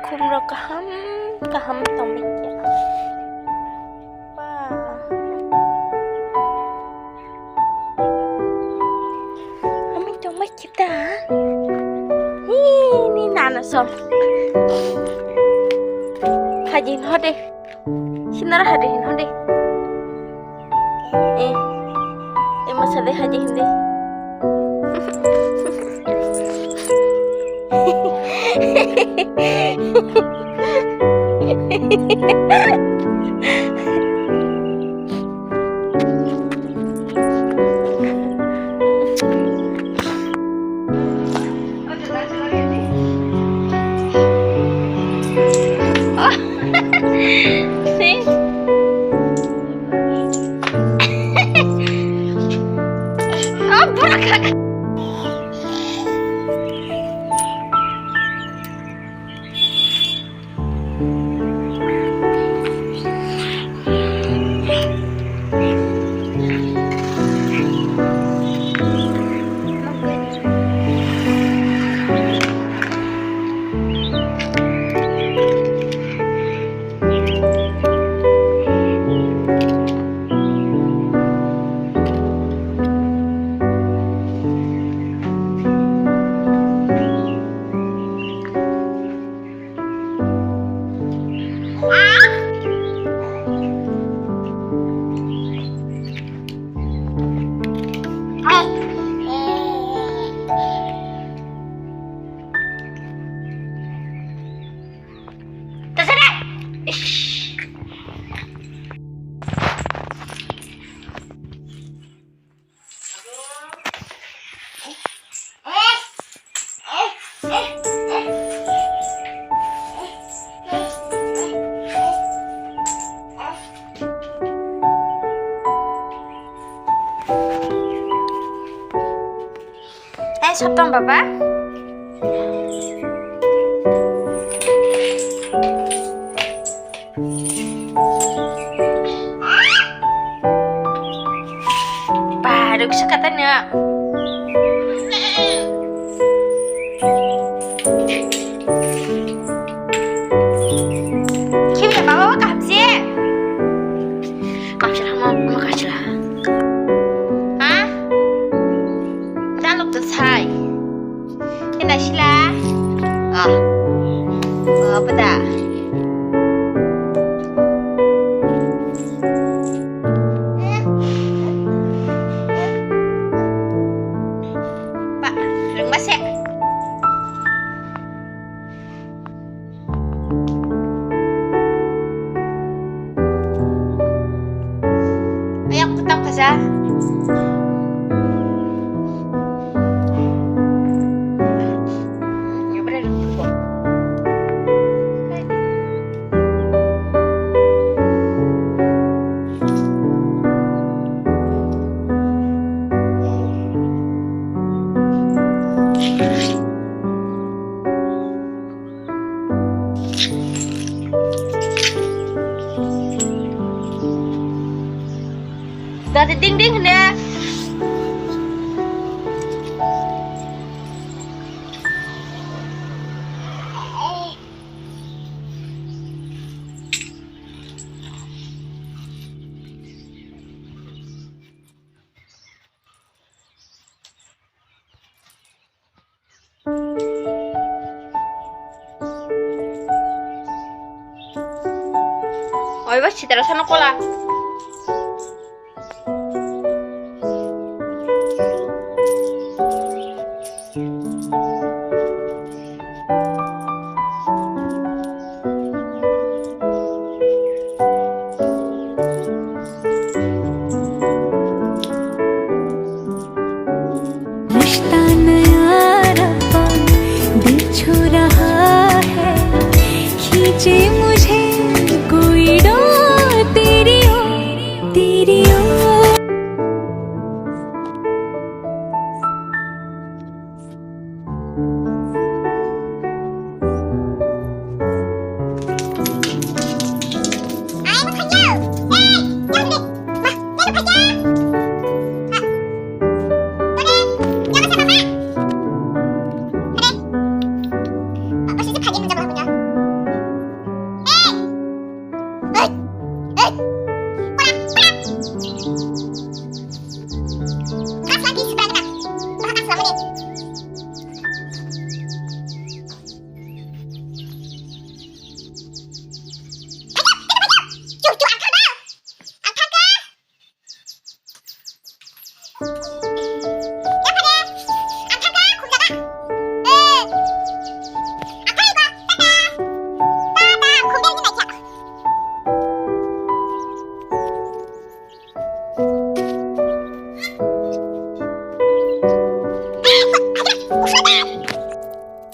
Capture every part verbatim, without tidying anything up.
Khumrok kaham kaham tongwi khe. Ba. Ami tongwi khe ta. Hi, ni nana som. Hajin hode. Sinara hade hin hode. Eh. Eh, masa de hade hin de. Eh, sotong baba. Ba, ruk sa kata na. Kau ya bawa kaham sih? Kau sih lama, mau kasih lah. Ha? Jaluk tuh say. Kena sila. Ah. Oh, apa dah? Pak, lung masih. Ayak tetap saja. Dati ding ding hne. Oi, ba sitara sano kola. रिश्ता नया रब्बा बिछो रहा है, खींचे मुझे कोई डोर तेरी ओर।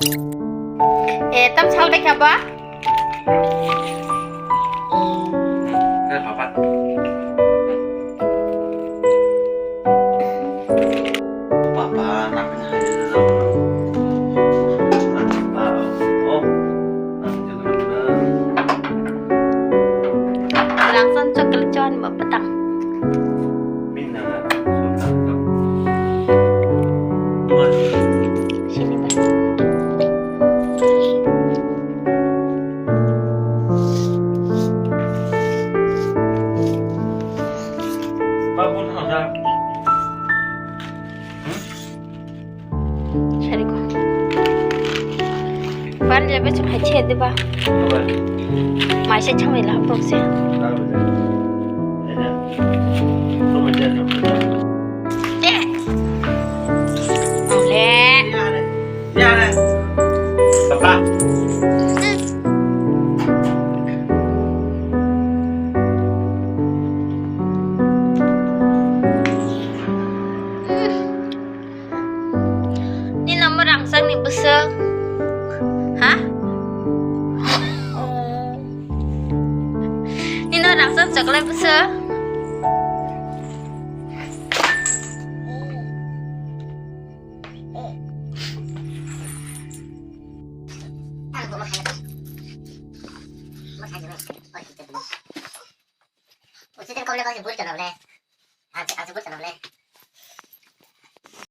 Eh, tam sal bai kha ba? Eh, papa. Papa, nak ni hai lo. Oh, nak ni lo. Rangsan chocolate chon ba patang. Sini ba. Sari ko. Ban lebe chung hai che de ba. Mai se chamai la pok se. Te. Ang le. Papa. Ni namo rangchak ni bwswk? Ha? Ni no rangchak chocolate bwswk? Ucit kom le bang bul chana le. Aje aje bul chana le.